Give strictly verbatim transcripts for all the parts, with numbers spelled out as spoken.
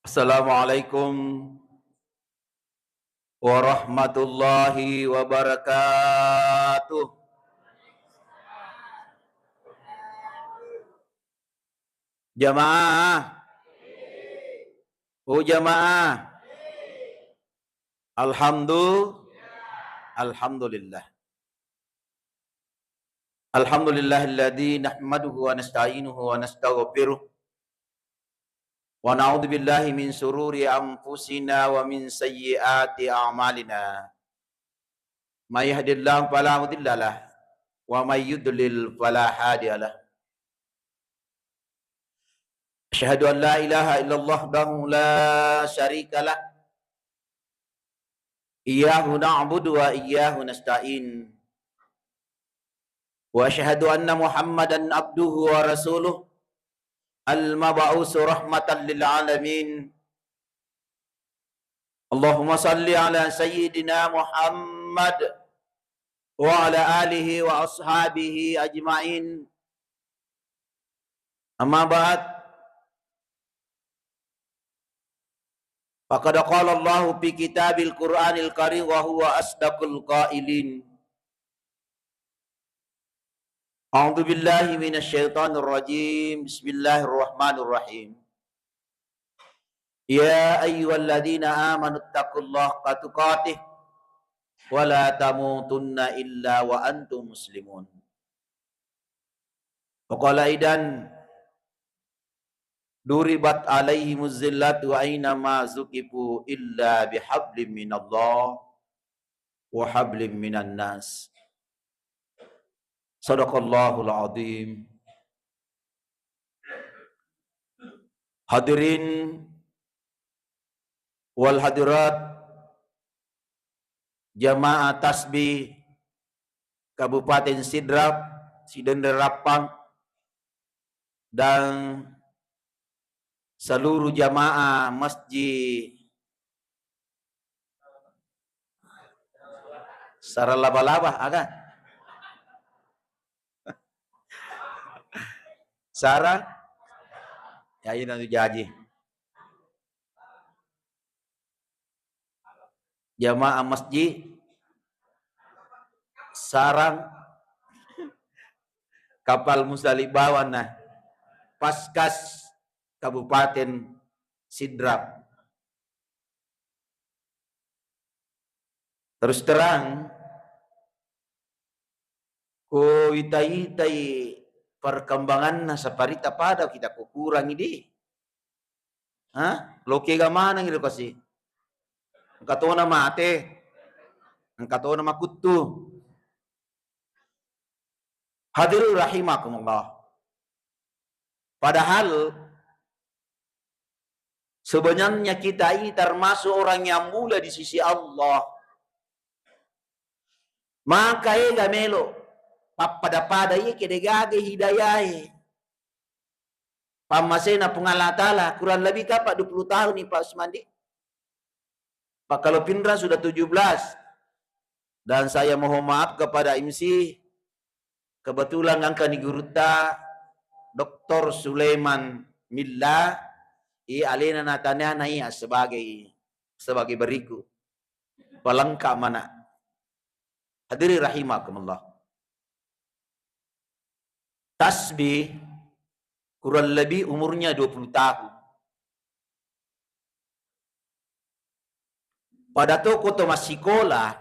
Assalamualaikum warahmatullahi wabarakatuh. Jamaah. Oh, jamaah. Alhamdu-, Alhamdulillah. Alhamdulillahilladzi nahmaduhu wa nasta'inuhu wa nastaghfiruh. Wa na'udzu billahi min syururi anfusina wa min sayyiati a'malina. May yahdihillahu fala mudhillalah, wa may yudlil fala hadiyalah. Asyhadu an la ilaha illallah wahdahu la syarikalah. Iyyahu na'budu wa iyyahu nasta'in. Wa asyhadu anna Muhammadan abduhu wa rasuluh, al-mab'usu rahmatan lil alamin. Allahumma salli ala sayyidina Muhammad wa ala alihi wa ashabihi ajma'in. Amma ba'd. Faqad qala Allahu fi kitabil Qur'anil Karim wa huwa asdaqul qailin. A'udzu billahi minasy syaithanir rajim. Bismillahirrahmanirrahim. Ya ayyuhalladzina amanu taqullaha haqqa tuqatih wa la tamutunna illa wa antum muslimun. Wa qala aidan, duribat alaihimuz zillatu aina ma zuqifu illa bihablim minallah wa hablim minan nas. Sadaqallahul azim. Hadirin wal hadirat, jamaah tasbih Kabupaten Sidrap, Sidenreng Rappang, dan seluruh jamaah Masjid Sarang Laba-Laba, aga? Sarang? Ya, ina tu jaji. Jamaah Masjid Sarang Kapal Muzdalifah, nah, Paskas Kabupaten Sidrap. Terus terang, ko ita-itai perkembanganna saparita pada kita ko kurangi di. Ha? Lo kega maneng ilo kasi. Engka tona mate. Engka tona makuttu. Hadirin rahimakumullah. Padahal sebenarnya kita ini termasuk orang yang mulia di sisi Allah. Maka ega melo pappada-pada iye kede gage hidayae. Pammasena Puang Allah Ta'ala, kurang lebih kapa dua puluh tahun nih, Pak Usmandi. Pak, kalau Pinrang sudah tujuh belas. Dan saya mohon maaf kepada M C, kebetulan engkani gurutta, Doktor Sulaiman Milla, i alena natanana iya sebagai, sebagai berikut. Pelengkap mana. Hadirin rahimakumullah. Tasbih kurang lebih umurnya dua puluh tahun. Pada toko to massikola,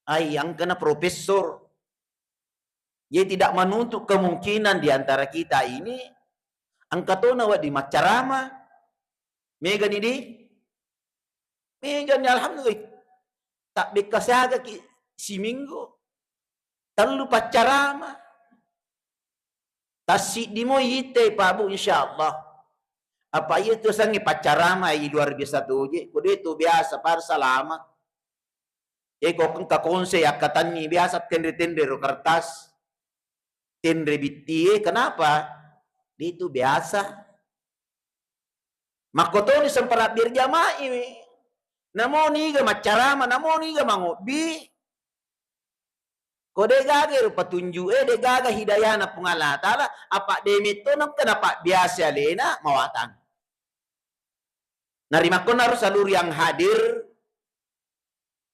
ai engkana profesor. Jadi tidak menutup kemungkinan di antara kita ini engka tona wedding maccarama. Megani di? Megani, alhamdulillah. Tak bekka siaga ki siminggu. Tellu paccarama. Tassiddi mo itte, Pak Bu, insyaallah. Apa iya tu sangi paccarama i luar biasa tu je. Ko de tu biasa par salama. E ko engka konse yakkatanni biasa tenre-tenre ro kertas. Tenre bittie, kenapa? De tu biasa. Makkotoni sempara berjamaah i. Namo niga maccarama, namo niga mangobbi. Ko de gaga ero patunju'e, de gaga hidayana Puang Allah Ta'ala, apa de metto nengka napabbiasa alena mawatang. Narimakko naro seluruh yang hadir,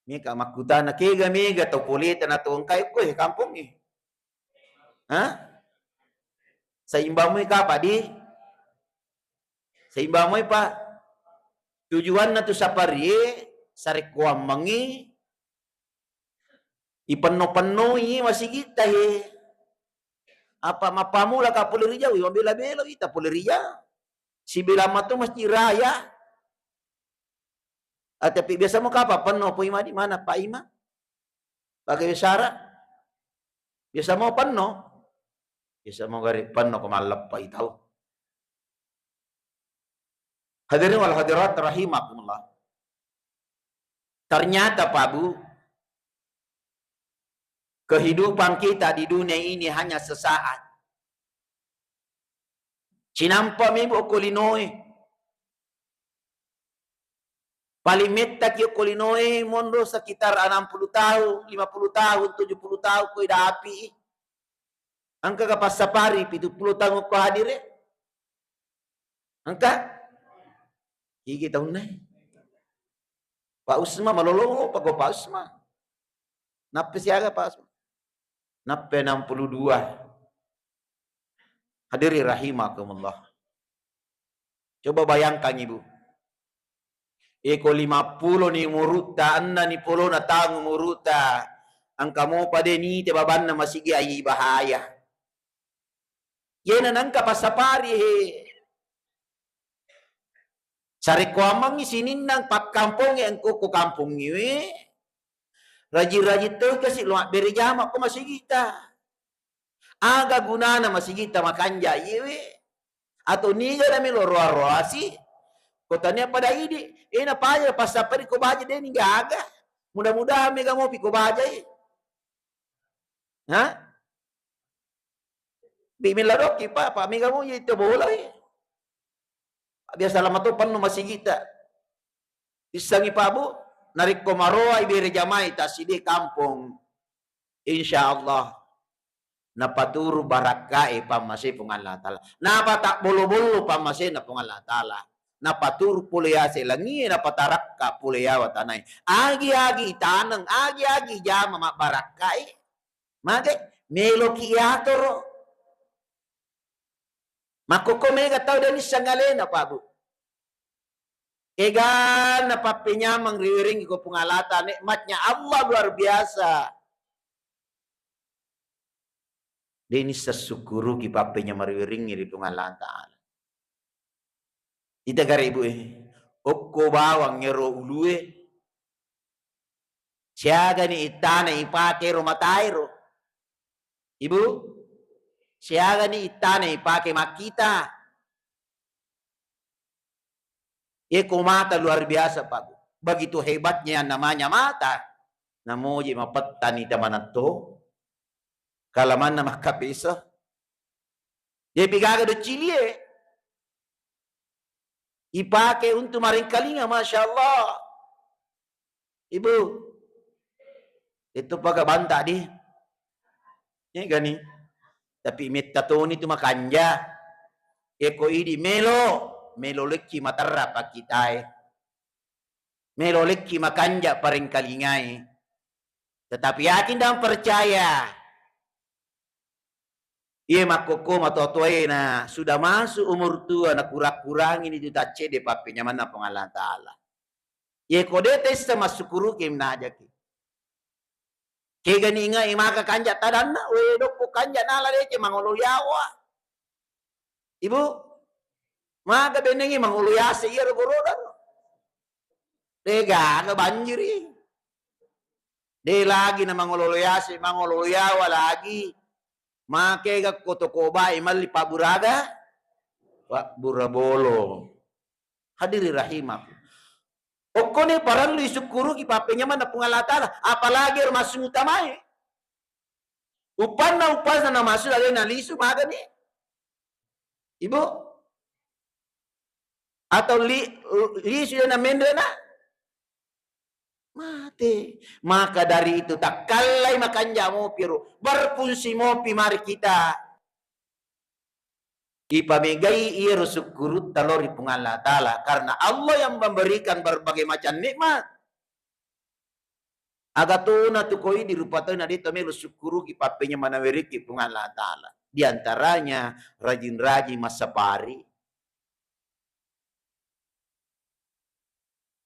meka makkutana, kega mega tau poleta na tongkai ko he kampongnge? Ha? Saimbang moi kapa di? Saimbang moi pa. Tujuanna tu saparie sarekkoammengngi ipenno-pennoi masigitta he. Apa mappamula ka pole ri Jawa, mabela-bela ita pole ri Jawa. Sibela mato Masjid Raya. Ah, tapi biasa mo kapa penno po imadi mana Pak Imam? Pakai bicara. Biasa mo penno. Biasa mo gare penno ko malleppa i tau. Hadirin wal hadirat rahimakumullah. Ternyata, Pak Bu, kehidupan kita di dunia ini hanya sesaat. Cinampa mi, Bu, okko linoe. Paling mettaki okko linoe monro sekitar enam puluh tahun, lima puluh tahun, tujuh puluh tahun ko idapi. Engka ga passapari pitu puluh tahun okko hadire? Engka? Igi taunna? Pak Usma malolo, Pak, Pak Usma. Nappe siaga, Pak Usma? Nappe enam puluh dua. Hadirin rahimakumullah. Coba bayangkan, Ibu. Eko lima puluh ni umurutta, enna ni pulona taung umurutta, engka mopa de nite babanna masigi ai bahaya. Yena nangka passapari he. Sarekkoammengngi sininna pakkampongnge engko ko kampongnge we, rajing-rajing toi kasi lo mabbere jama ko masigita. Aga gunana masigita makanja iyewe? Atau niga na melo roa-roasi? Ko tania pada idi, eh, na paja passapari ko baja de ni gaga. Mudah-mudahan mega mopi ko baja e. Ha? Bi mella doki, Pak, Pak, mega mo itu bola e. Biasa lama to penno masigita. Issangi, Pak, Bu, narekko maroai bere jamai tasidi kampong, insya Allah napaturu barakkae pammase Puang Allah Ta'ala. Napa tak bolo-bolo pammasena Puang Allah Ta'ala. Napaturu pole yase langie, napatarakka pole yawa tanae. Agi-agi taneng, agi-agi jama mabbarakkae. Mage, meloki yatoro. Makkokko mega tau de nisseng alena, Pak, Bu. Egana pappenyameng riwerengngi ko Puang Allah Ta'ala, nikmatnya Allah luar biasa. De nisseng sukkuruki pappenyameng riwerengngi ri Puang Allah Ta'ala. Ita gare, Ibu e, okko bawang ero ulue, siagani ittana ipake ro matae ro. Ibu, siagani ittana ipake makkita. Eko mata luar biasa, Pak. Begitu hebatnya yang namanya mata. Namoji mapettani tamanatto. Kalamanna makkapesa. Jepi gaga do cilie. Ipake untuk marengkalinga, Masya Allah. Ibu, itu paga banta di. Iya gani. Tapi metta toni tu makanja. Eko idi melo, melo lekki materra pakkitae. Melo lekki makanja parengkalingai. Tetapi yakin dan percaya, iye makkokko matoa-toae na sudah masuk umur tua, na kurang-kurangi ni tu taccede pappenyameng Puang Allah Ta'ala. Iye ko de tessa massukuruki najaki. Kegani ingai maka kanja tadanna, we dokko kanja nala dece mangolo yawa. Ibu, maka benengi mangolo yase iya ro goroda ro. Degaga banjiri. De lagi na mangolo yase, mangolo yawa lagi. Make gakko toko bae malli pabburaga, pabbura bolo. Hadiri rahimaku. Okkone parellu isukkuruki pappenyameng na Puang Allah Ta'ala, apalagi ero massu utamae. Upanna, upanna na massu alena lisu magani. Ibu? Atau li, lisu na menrena? Mate. Maka dari itu, takkallai makanja mopi ro, berfungsi mopi mari kita. Ipamegai iyaro sukkurutta lao ri Puang Allah Ta'ala, karena Allah yang memberikan berbagai macam nikmat. Aga tona tu ko idi rupa tona de to melo sukkuruki pappenyamana weriki Puang Allah Ta'ala. Di antaranya rajin-rajin massapari.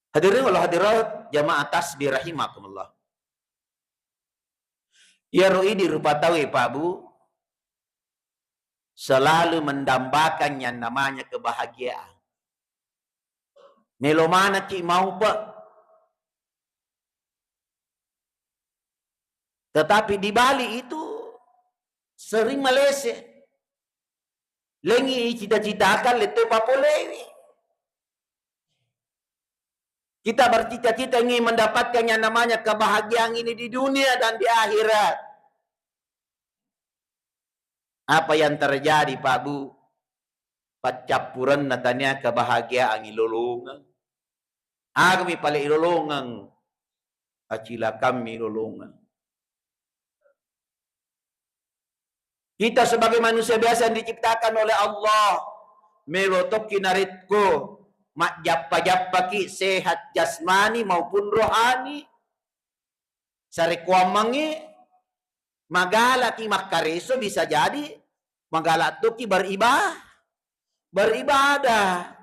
Hadirin wal hadirat, jamaah tasbih rahimakumullah. Iyaro idi rupa tauwe, Pak Bu, selalu mendambakan yang namanya kebahagiaan. Melo manekki maupe. Tetapi di balik itu sering meleset. Lengi cita-citakan lettu papolewi. Kita bercita-cita ingin mendapatkan yang namanya kebahagiaan ini di dunia dan di akhirat. Apa yang terjadi, Pak Bu? Paccappurenna tania kebahagiaan ilolongeng. Agami pale ilolongeng, acilakammi ilolongeng. Kita sebagai manusia biasa yang diciptakan oleh Allah, melo tokki narekko majjappa-jappaki, sehat jasmani maupun rohani. Sarekkoammengngi magalaki makkareso, bisa jadi magala tokki beriba-, beribadah.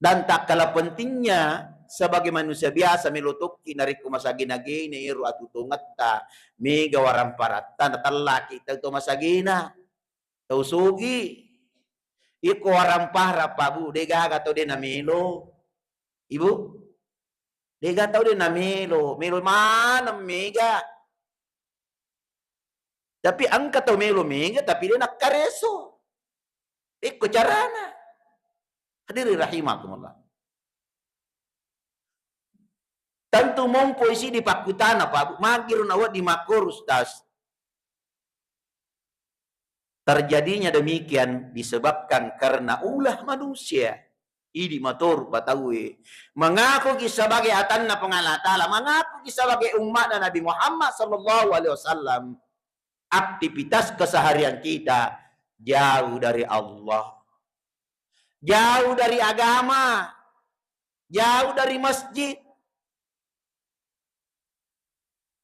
Dan takkala pentingnya, sebagai manusia biasa melo tokki narekko masagena-gena ero atutongetta, mega waramparatta natellaki tau to masagena, tau sogi. Iko warampara, Pak Bu, de gaga tau de namelo. Ibu, de gaga tau de namelo, melo maneng mega. Tapi engka tau melo mega, tapi de nakkareso. Ikko carana. Hadirin rahimakumullah. Tentu mompo isi di pakkutana, Pak Bu, magiro nawedding makkoro, Ustaz. Terjadinya demikian disebabkan karena ulah manusia. Idi matoru patauwe. Mengakuki sebagai atanna Puang Allah Ta'ala, mengakuki sebagai umma'na Nabi Muhammad sallallahu alaihi wasallam. Aktivitas keseharian kita jauh dari Allah. Jauh dari agama. Jauh dari masjid.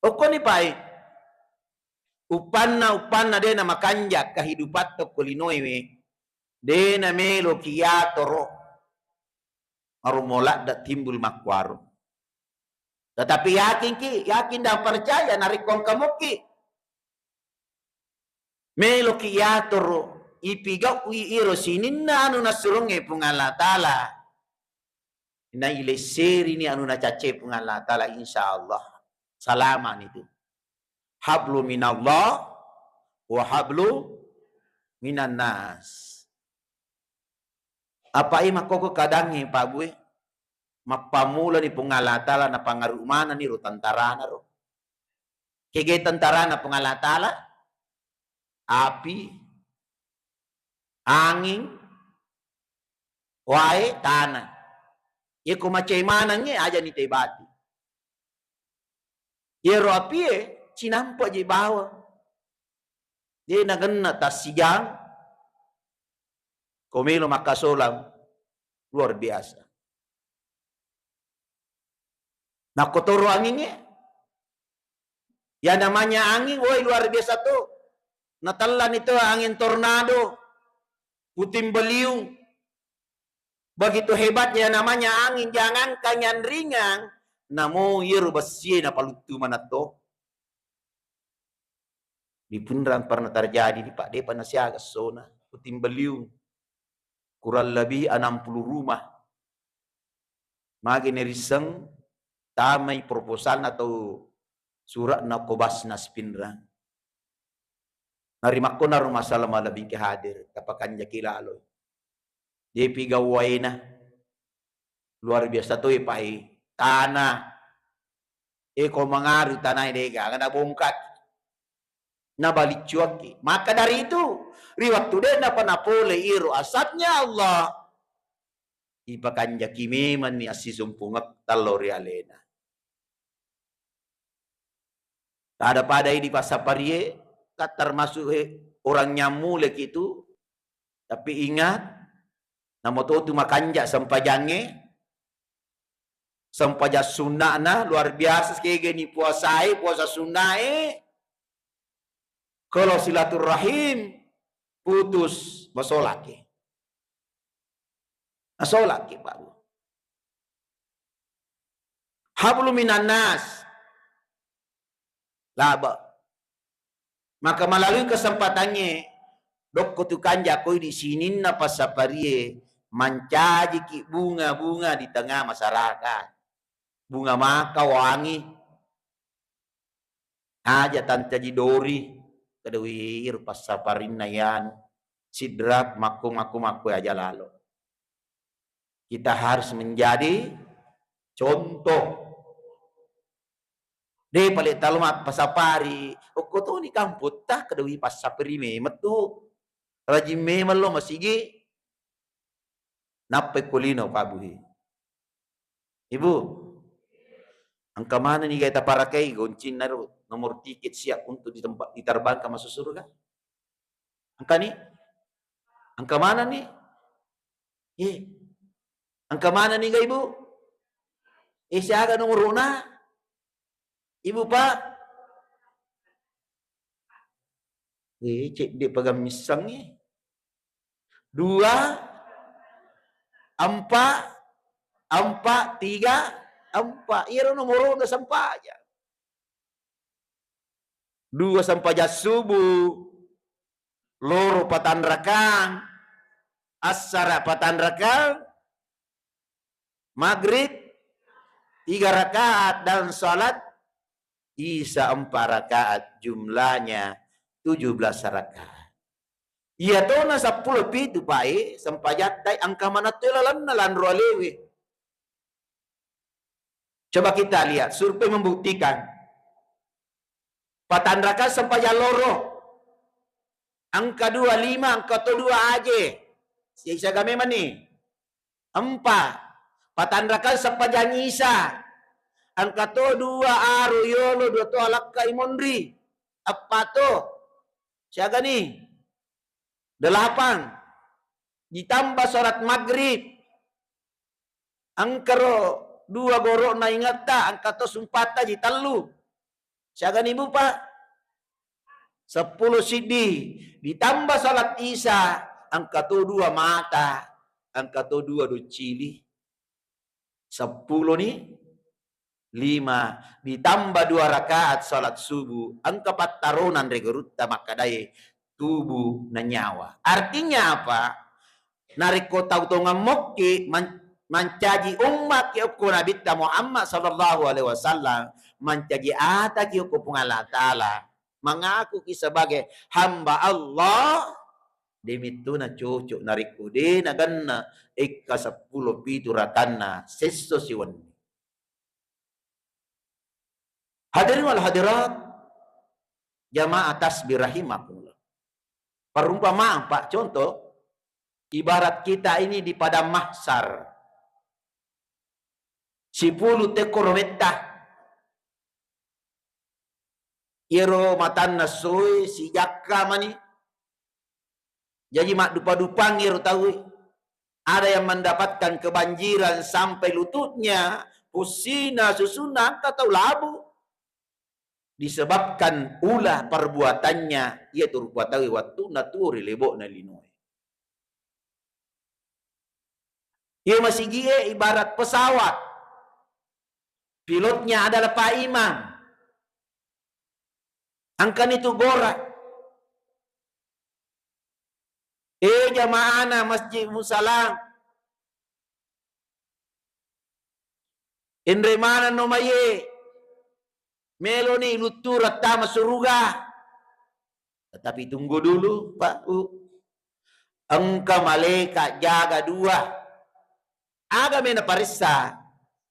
Okkoni pai. Uppanna, uppanna de namakanja kehidupatta ko linoe we. De namelo ki yatoro. Arumo ladda timbul makkuaro. Tetapi yakin ki, yakin dan percaya narekko engka mokki meloki yatoro, ipigau'i iro sininna anu nassurongnge Puang Allah Ta'ala. Nailesserini anu nacacce Puang Allah Ta'ala, insya Allah salamani tu. Hablu minallah wa hablu minannas. Apai makkoko kadangnge, Pak Bu e? Mappamulani Puang Allah Ta'ala napangaru manenni ro tentarana ro. Kege tentarana Puang Allah Ta'ala? Api, anging, wae, tana. Yeko macai manengnge, ajani tebati. Yero apie cinampa je bawang. De nagenna tassijang. Ko melo makkasolang luar biasa. Nakkotoro angingnge, ya namanya angin, woi, luar biasa tu. Natellani tu angin tornado, puting beliung. Begitu hebatnya namanya angin, jangankan yang ringan, namo iyaro bessie napaluttu maneng to. Di Pinrang pernah terjadi, di Pak, depa nasiaga sona puting beliung. Kurang lebih enam puluh rumah. Magi nerisseng tamai proposal atau surat na ko Basnas Pinrang. Narimakkona rumah salam malebbi ke hadir, tapakanjaki lalo. Depi gau waena. Luar biasa toi pai. Tanah. E ko mangaru tanah dega, na bongkar. Na baliccuakki. Maka dari itu, ri wattu de napa napole iro asapnya Allah, ipakanjaki memanni assisumpungetta lao ri alena. Pada-pada idi passaparie, ka termasuk he, orang yang mulai itu, tapi ingat, namo to tu makanja sempajangnge, sempajang sunna'na luar biasa, sekegeni puasae, puasa sunna'e, kalau silaturrahim putus, masolaki. Masolaki, Pak Bu. Hablu minan nas. Laba. Maka melalui kesempatangnge, dokko tu kanja koi di sininna passaparie, mancajiki bunga-bunga di tengah masyarakat. Bunga maka wangi. Aja tancaji dori, kedawi iro passaparinna yanu. Sidrak makku-makku-makku aja lalo. Kita harus menjadi contoh. De pale talo mappasapari, okko toni kamputta kedawi passapari memeng tu. Rajin memeng lo masigi. Nappai kulino Pak Buhi. Ibu, engka mana ni gai taparakai goncinna ro nomor tiket siap untuk ditempa-, diterbangkan masuk surga? Engka ni? Engka mana ni? Eh, engka mana ni ga Ibu? Eh, siaga nomorona? Ibu, Pak? Eh, cedde pagammissangngi. Dua, empat, empat, tiga, empat. Iyaro nomorona sempajang. Dua sempajang subuh, loro patanrakang, assara patanrakang, maghrib tiga rakaat, dan salat isya empat rakaat, jumlahnya tujuh belas rakaat. Iya tona seppulo pitu pae sempajattai engka manatto lalenna lanro alewe. Coba kita lihat, survei membuktikan. Patanrakang sempajang loro. Engka dua lima, engka to dua aje. Siaga memang ni. Empat. Patanrakang sempajang isya. Engka to dua aro yolo, dua to alakka imonri. Eppa to. Siaga ni. Delapan. Ditambah sholat maghrib. Engkaro dua goro'na ingetta, engka to sumpatta ji tellu. Siaga ni Ibu, Pak? Seppulo siddi. Ditambah salat Isya, engka to dua mata, engka to dua doccili. Seppulo ni lima. Ditambah dua rakaat salat subuh, engka pattarona anre gurutta makkadae tubuh na nyawa. Artinya apa? Narekko tau tongeng mokki man-, mancaji ummakki okko Nabitta Muhammad sallallahu alaihi wasallam, mancaji ataki okko Puang Allah Ta'ala, mangakuki sebagai hamba Allah, demittuna cocok narekko de nagenna ekka seppulo pitu rakanna sesso siwenni. Hadirin wal hadirat, jamaah tasbih rahimakumullah. Perumpamaan, Pak, contoh, ibarat kita ini di padang mahsyar. Sipulu tekko rometta. Iyaro matanna soe sijakka mani. Jaji maddupa-dupang iyaro tauwe. Ada yang mendapatkan kebanjiran sampai lututnya, pusina, susunna, engka tau labu. Disebabkan ulah perbuatannya, iya tu rupa tauwe wattunna tuo ri lebo'na linoe. Iya masigie ibarat pesawat. Pilotnya adalah Pak Imam. Engkani tu gora. Eh, jamaahna Masjid Musalam. Enre manenno maie. Meloni luttureng tama suruga. Tetapi tunggu dulu, Pak, Bu. Engka malaikat jaga dua. Aga mena paressa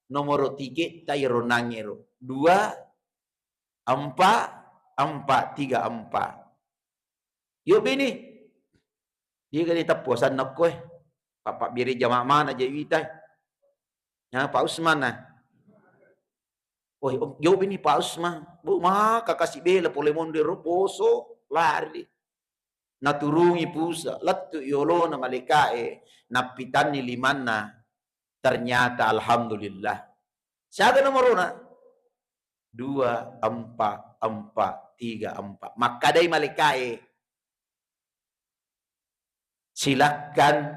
nomoro tiketta iyaro nangngero. Dua, empat, empat, tiga, empat. Yo bini. Dia kali teppo sanna koe. Papa biri jama mana je witai. Ya, Pak Usman nah. Oh, yo bini Pak Usman. Bu, maka kasih bela pole mondero poso lari. naturungi pusa, lettu yolona malaika'e, nappitanni limanna, ternyata alhamdulillah. Siaga nomorona? Dua, empat, empat, tiga, empat. Makkadai malaika'e, "Silakan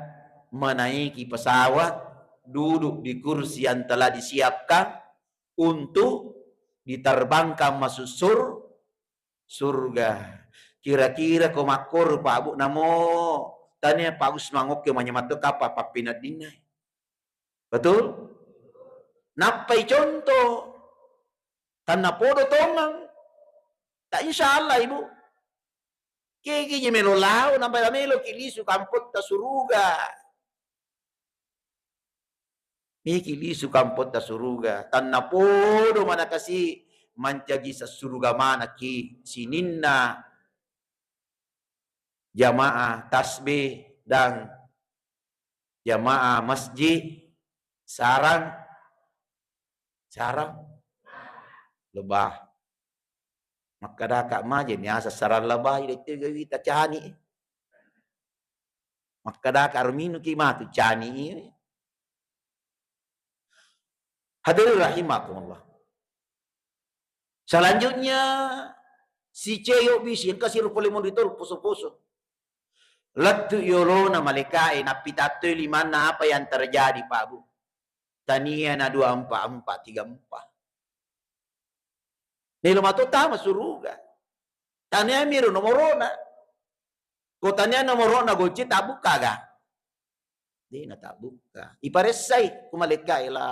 menaiki pesawat, duduk di kursi yang telah disiapkan untuk diterbangkan masuk sur-, surga." Kira-kira ko makkoro, Pak Bu, namo tania Pak Usman okke manyamatu kapal pappineddinna. Betul? Nappai contoh. Tanna podo tongeng. Tak insya Allah, Ibu. Kegi je melo lao, nampai melo ki lisu kampotta suruga. Meki lisu kampotta suruga. Tanna podo manakasi mancaji sassuruga manaki sininna jamaah tasbih dan jamaah masjid sarang, sarang lebah. Makkadaka maje niasa sarang lebah, de' tega wita cani. Makkadaka ro minuki matu cani. Hadirin rahimakumullah. Selanjutnya, si ceyo bisi, engka siro pole monri tol poso-poso. Lettu yolona malaika'e, nappitattoi limanna apa yang terjadi, Pak Bu. Tania na dua empat empat tiga empat. Nelo mato tama suruga. Tania miro nomorona. Ko tania nomorona goce tabukka ga? De' na tabukka. Iparessai ku malaika'e la.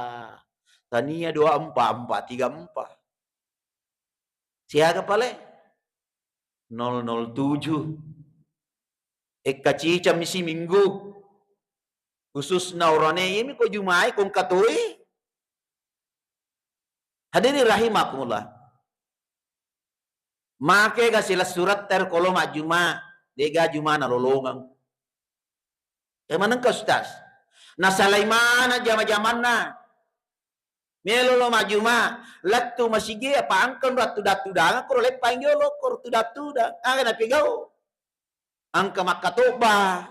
Tania dua empat empat tiga empat. Siaga pale? Nol nol tujuh. Ekka cicang misi minggu. Khususna orane iyami ko jumai kongka toi. Hadirin rahimakumullah. Make ga silessuretta ero ko lo majjuma, de' ga juma nalolongeng. E manengka Ustaz. Nasalai maneng jama-jamanna. Melo lo majjuma, lettu masigi apa angka ro tudang-tudang, ko ro leppa injo lo ko ro tudang-tudang. Aga napigau? Engka makkatobba,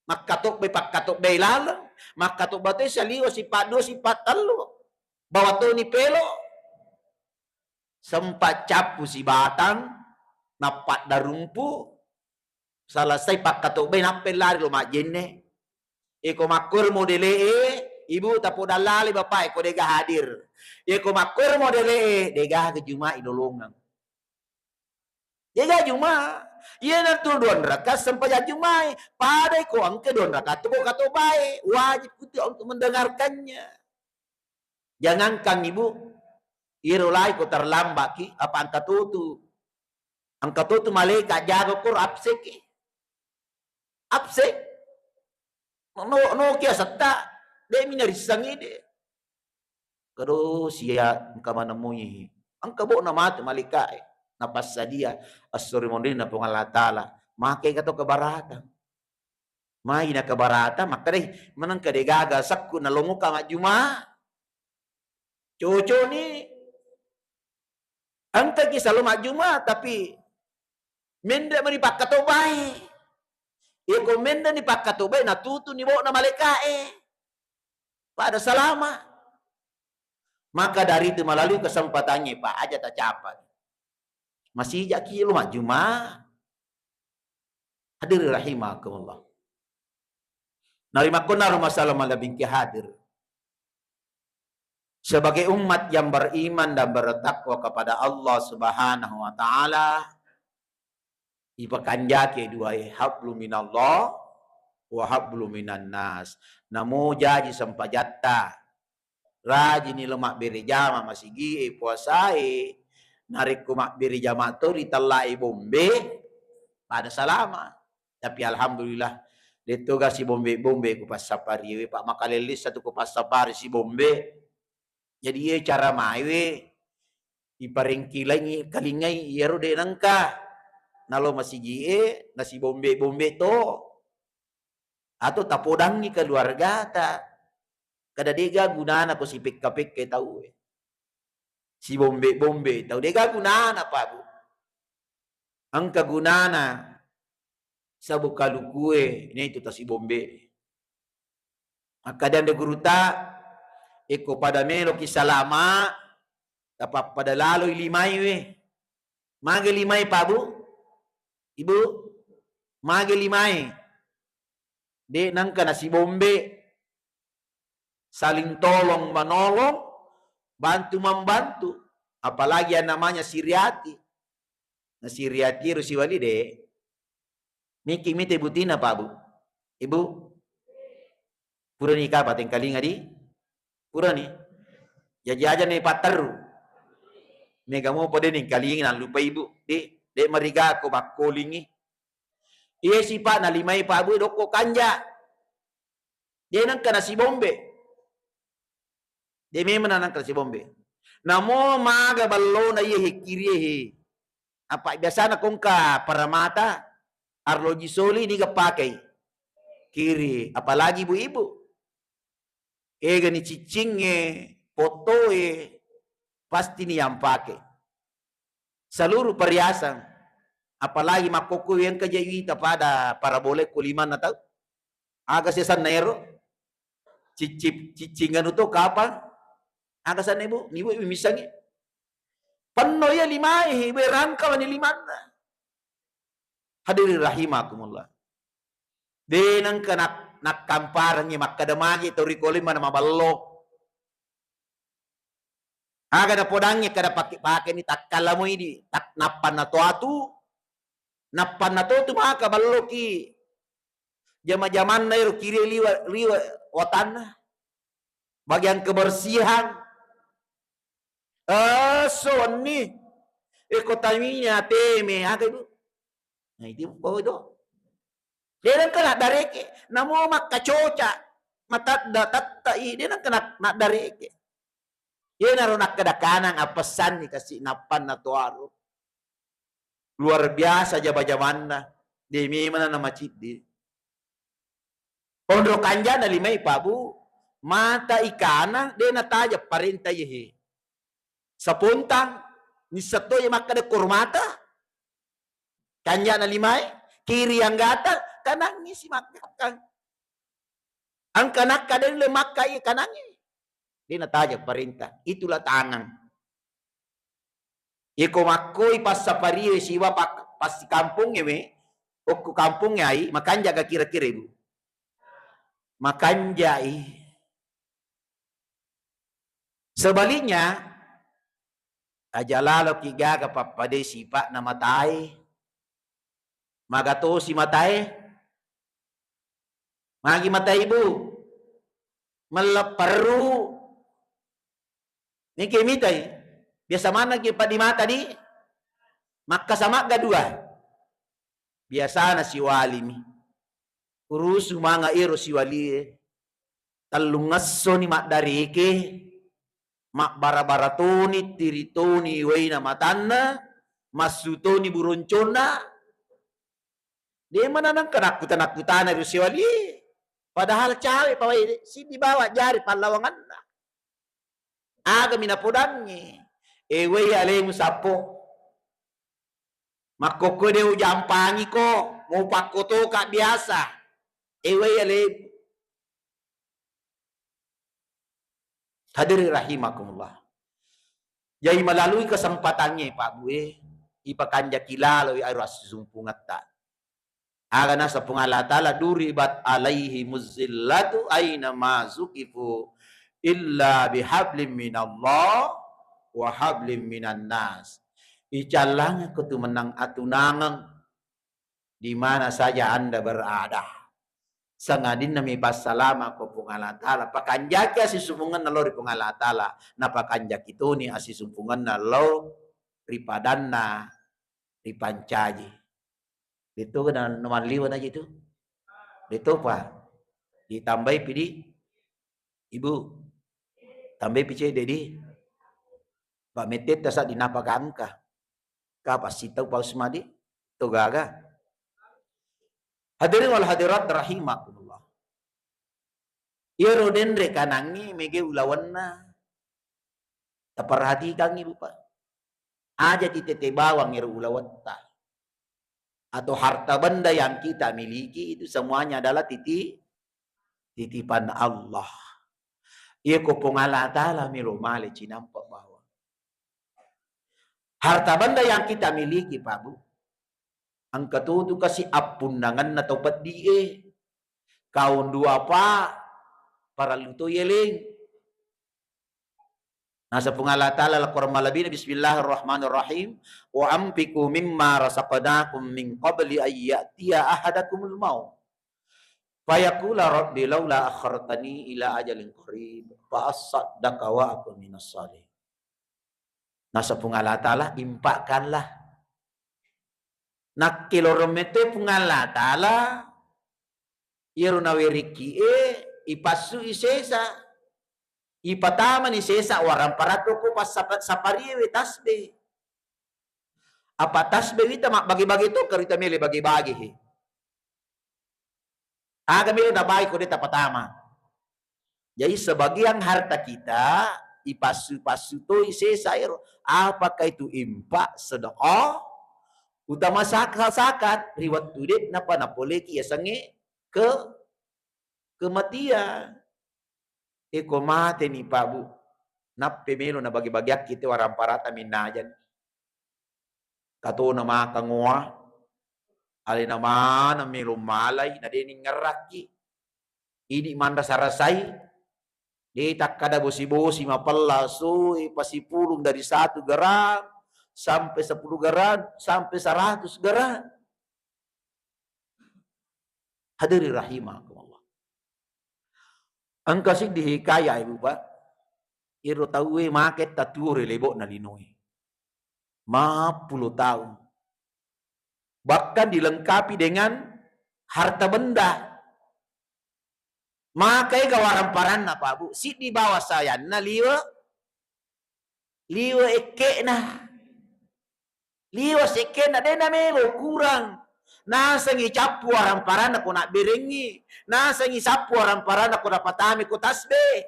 makkatobbai, pakkatobbai laleng, makkatobba toi saliwa, sipa dua, sipa tellu, bawa toni pelo. Sempat cappu sibatang, nappaddarumpu, selesai pakkatobbai, nappa lari lo majjenne. Eko makkoro modele'e, ibu tapodallale bapak eko dega hadir. Eko makkoro modele'e, dega ke jumai lolongeng. Dega juma. Iya natu dua rakaat sempajang jumai. Padai ko engka dua rakaat tu ko katobae. Wajib kutu untuk mendengarkannya. Jangankan ibu, iro lai ko terlambat ki, apa engka totu. Engka totu malaikat jaga kor absen ki. Absen. No, no, no, ki asetta, de' mi narissangi de'. Kado sia engka manemui. Engka bo' na matu malaika'e. Napassadia esso ri monrinna Puang Allah Ta'ala. Make ka to kebaratang. Mai na kebaratang, makkadai, menengka de' gaga sekku nalongoka majjuma. Cocok ni. Engka ki salo majjuma, tapi menre' mani pakkatobai. Iya ko menre' ni pakkatobai, natutu ni bo' na malaika'e. Pada salama. Maka dari itu melalui kesempatannya, Pak, aja tacapai. Masijaki lo majjuma. Hadirin rahimakumullah. Narimakkonaro masalah malebbi engka hadir. Sebagai umat yang beriman dan bertakwa kepada Allah Subhanahu wa Ta'ala, ipakanjaki duae, hablu minallah wa hablu minan nas. Namo jaji sempajatta, rajini lo mabbere jama masigie, puasae, narekko mabbere jama to ritellai bombe, pada salama. Tapi alhamdulillah, de' toga sibombe-bombe ku passapari we, Pak, makalellessa tu ku passapari sibombe. Jadi, iye cara maewe iparengkilangi kalingai iyaro de' nengka nalo masigie nasibombe-bombe to. Atau tapodangi keluargata. Kada de'ga gunana ko sipekka-pekka tau e. Sibombe-bombe tau, de'ga gunana, Pak, Bu. Engka gunana Sabu kalukue, naitu tasibombe. Makkeda anre guruta, eko pada meloki salama, tapappada laloi limae we. Mage limae, Pak Bu? Ibu? Mage limae? De nengka nasibombe. Saling tolong menolong, bantu membantu. Apalagi yang namanya siriati. Nah, siriati ro siwali de. Miki mite butina, Pak Bu. Ibu. Purani kapa tengkalinga di? Purani. Jaji aja ni patteru. Mega mo pade nengkalinga nallupa ibu. Di, de mariga ko bakkolingi. Iye sipa'na limae, Pak Bu, dokko kanja. De nengka nasibombe. De memang nengka nasibombe. Namo maga ballona iye he kirie he. Apa biasana kongka paramata, arloji soli niga pakai. Kiri, apalagi ibu-ibu. Egani ciccingnge, pottoe, pasti ni yang pakai. Seluruh perhiasan, apalagi makkokko engka je wita pada parabole ko limanna tau. Aga sesanna ero? Ciccip, ciccing anu to kapang? Aga sanna, Ibu? Ni Ibu missengngi. Penno iya limae, Ibu, rangka mani limanna. Hadirin rahimakumullah. De nengka nak-, nakkamparengngi makkeda magi to rikoli mana maballo. Aga napodangngi kada pake-pake ni takkala moi di tak-, nappanna to atu, nappanna to tu maka balloki jama-jamanna ero kiri liwa, liwa watanna. Bagian kebersihan. Eh, sonni. Eko tamini ateme, aga, Ibu? Nah, itu bawa do. De nengka naddareke. Namo makkacoca. Matadda tatta i. De nengka na-, naddareke. Iyanaro nakkeda kanang apessanni kasi nappanna toaro. Luar biasa jama-jamanna. De memang na maciddi. Onro kanjana limai, Pak Bu, mata ikana de nataja parenta yehe. Sapontang, nisseng to ye makkeda kormata, kanjana limai, kiri anggata, kanangngi si makkakkang. Engka nakka de le makka iye kanangngi. De nataja parenta, itulah tangang. Iko makkoi passaparie siwa pak-, passi kampongnge we, okko kampongnge ai, makanjaga kira-kira, Ibu? Makanjai. Sebaliknya, aja laloki gaga pappadai sipa'na matae. Magatosi matae. Magi matae, Ibu? Mellepperu. Nike mitai. Biasa maneng ki padi mata di makkasa magga dua. Biasana siwalimi. Urusu manga ero siwalie. Tellungessoni maddareke, mabbara-bara toni, tiri toni waina matanna, massu toni buronconna. De mananengka nakkuta-nakkutana ri siwalie. Padahal cawe pawai siddi bawa jari pallawanganna. Agami napodangngi, ewai alemu sappo. Makkokko de ujampangiko, mupakkotoka biasa. Ewai alemu. Hadirin rahimakumullah. Jadi melalui kesempatannya, Pak Bu, eh, ipakanjaki laloi aro assisumpungetta. Aga naseng Puang Allah Ta'ala, "Duribat alaihi muzillatu aina ma sukifu illa bihablim minallah wa hablim minan nas." Icallangko tu menang atunangeng di mana saja Anda berada. Sangadinna mi passalama ko Puang Allah Ta'ala, pakanjaki asisumpungenna lao ri Puang Allah Ta'ala, napakanjaki toni asisumpungenna lao ri padanna ripancaji. Deto na malliwa naji tu. Deto pa. Ditambai pidi. Ibu, tambai pi cedde di. Pak mettetta sa dinapa gangka. Kapa sitau paus madi. To gaga. Hadirin wal hadirat rahimakumullah. Iyaro denre kanangngi mege ulawenna. Taperhatikangngi, Bu, Pak. Aja titete bawang ero ulawetta. atau harta benda yang kita miliki itu semuanya adalah titi-, titipan Allah. Iya ko Puang Allah Ta'ala melo male cinampa bawang. Harta benda yang kita miliki, Pak Bu, engka tutu kasi appunnangenna tau peddi'e. Kaung dua pa, parellu to yeleng. Naseng Puang Allah Ta'ala la Quran malebina, "Bismillahirrahmanirrahim. Wa anfiqu mimma razaqnakum min qabli an ya'tiya ahadakumul maut. Fayaqula rabbi laula akhartani ila ajalin qarib. Fa assaddaqa wa akun minas salihin." Naseng Puang Allah Ta'ala, "Infakkanlah." Nakkeloreng metto Puang Allah Ta'ala, iyaro nawerekki'e ipassui sesa. Ipatamani sesa waramparatto ko passapa-, sapariewe tasbe. Apa tasbe wita mabbage-bage to, karita mele bage-bage he. Aga melo nabai ko de tapatama. Jadi sebagian harta kita ipassu-passu toi sesa ero. Apakah itu infak, sedekah, utama zakat, zakat ri wettu de napa napoleki yasengnge ke kematian. Eko mateni, Pak Bu, nappe melo nabage-bageakki te waramparata minnajani. Katona makangoa, alena maneng melo malai, na de ningngerakki. Idi manrasa-rasai, de takkada bosi-bosi mapella, soi pasipulung dari satu gram sampai sepuluh gram sampai seratus gram. Hadirin rahimakumullah. Engka siddi hikayah, Ibu, Pak. Iro tauwe make tatuo ri lebo'na linoe. Mappulo taung. Bahkan dilengkapi dengan harta benda. Maka ega waramparanna, Pak Bu. Siddi bawang sayanna liwe, liwe ekke'na. Liwe sekke'na de namelo kurang. Nasengi cappu waramparanna ko nabberengngi. Nasengi sappu waramparanna ko napatami ko tasbe.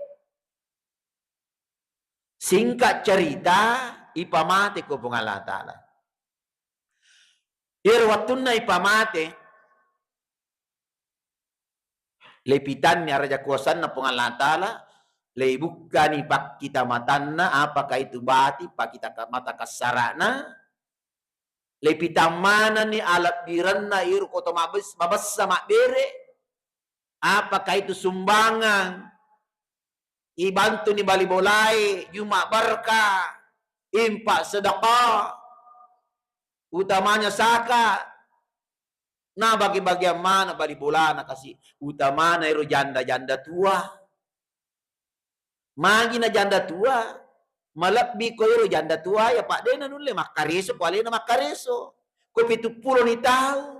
Singkat cerita, ipamate ko Puang Allah Ta'ala. Iyaro wettunna ipamate, lepitanni araja kuasanna Puang Allah Ta'ala, leibukkani pakkita matanna, apakah itu bati, pakkita ka-, mata kassara'na, lepitang manenni alebbirenna iro koto mabes-, mabessa mabbere, apakah itu sumbangan, ibantuni bali bolae, juma barka, infak sedekah, utamanya zakat. Na bage-bageang maneng bali bolana kasi, utamana ero janda-janda tua. Magi na janda tua, malebbi ko ero janda tua ya, Pak, de nanulle makkareso ko alena makkareso. Ko pitu pulo ni tau.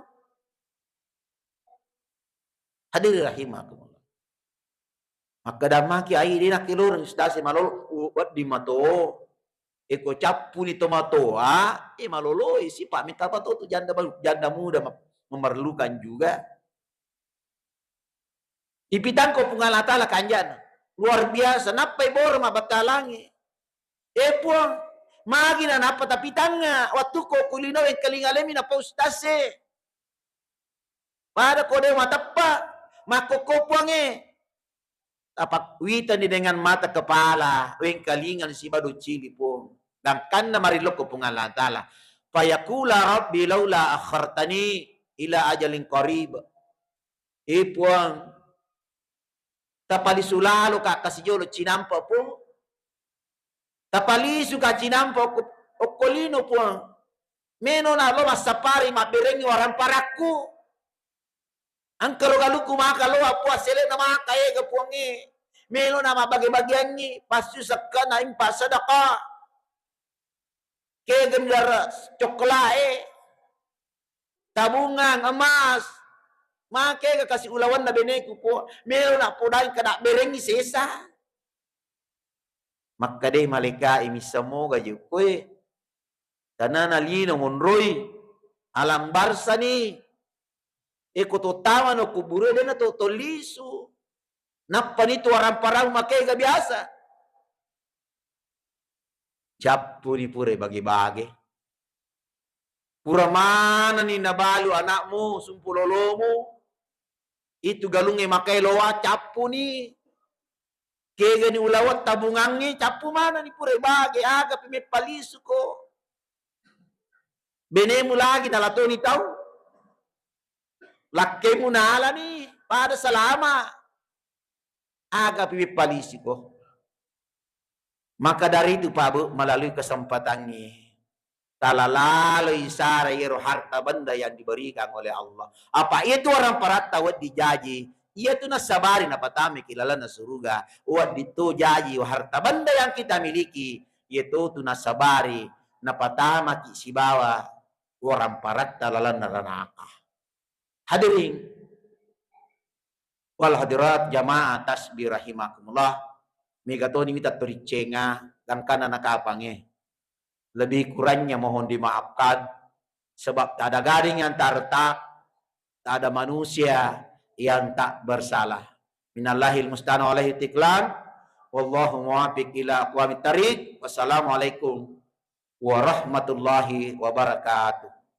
Hadirin rahimakumullah. Makkeda maki ai de nakkeloreng ustaz e malolo, u-, wedding mato. Eko cappuni tomatoa, e maloloi sipa mita pato tu janda baru, janda muda me-, memerlukan juga. Ipitangko Puang Allah Ta'ala kanjana. Luar biasa, nappai boro mabbattalangi. E Puang, magi na nappa tapitangnga, wattuko kulino wengkalinga lemi nappa ustaz e. Pada ko de mateppa, makkokko Puangnge. Tapakwitani dengan mata kepala, wengkalingan siba doccili Puang. Gangkanna marilokko Puang Allah Ta'ala. Fayaqula rabbi laula akhartani ila ajalin qarib. E Puang, tapalisu lalo ka kasi jolo cinampa Puang. Tapalisu ka cinampa okko, okko lino Puang. Meno na lo massapari mabberengngi waramparakku. Engka ro galukku maka lo Puang, sele'na maka ega Puangnge. Melo na mabbage-bageangngi, passu sekkana infak sedekah. Kegem dara coklat e, tabungang emas. Maka ega kasi ulawanna beneku Puang. Melo na podang kada berengngi sesa. Makkeda malaika e, missa moga je koe. Tanana lino monroi, alam barzani. E ko to tawano kuburu e, dena to, to lisu. Nappani tu warang parau makega biasa. Cappuni pura bage-bage. Pura manani nabalu anakmu, sumpulolomu, itu galungnge makaeloa, cappuni. Kegani ulaweng tabungangnge, cappu manani pura ibage, agapi meppalisuko. Benemu lagi nalatoni tau. Lakkemu nalani, pada salama. Agapi meppalisiko. Maka dari itu, Pak Bu, melalui kesempatangnge, talalaloi sara iyaro harta benda yang diberikan oleh Allah. Apa itu orang paratta wedding jaji, iyatu nassabari napatamaki lalenna suruga. Wedding to jaji harta benda yang kita miliki, iyatu tu nassabari napatamaki sibawa orang paratta lalenna ranaka. Hadirin wal hadirat, jamaah tasbih rahimakumullah, mega toni mita toriccenga gangkana nakapangnge. Lebih kurangnya mohon dimaafkan, sebab tak ada gading yang tak retak, tak ada manusia yang tak bersalah. Minallahil musta'an alaihi tiklan. Wallahu muwaffiq ila aqwamit thariq. Wassalamualaikum warahmatullahi wabarakatuh.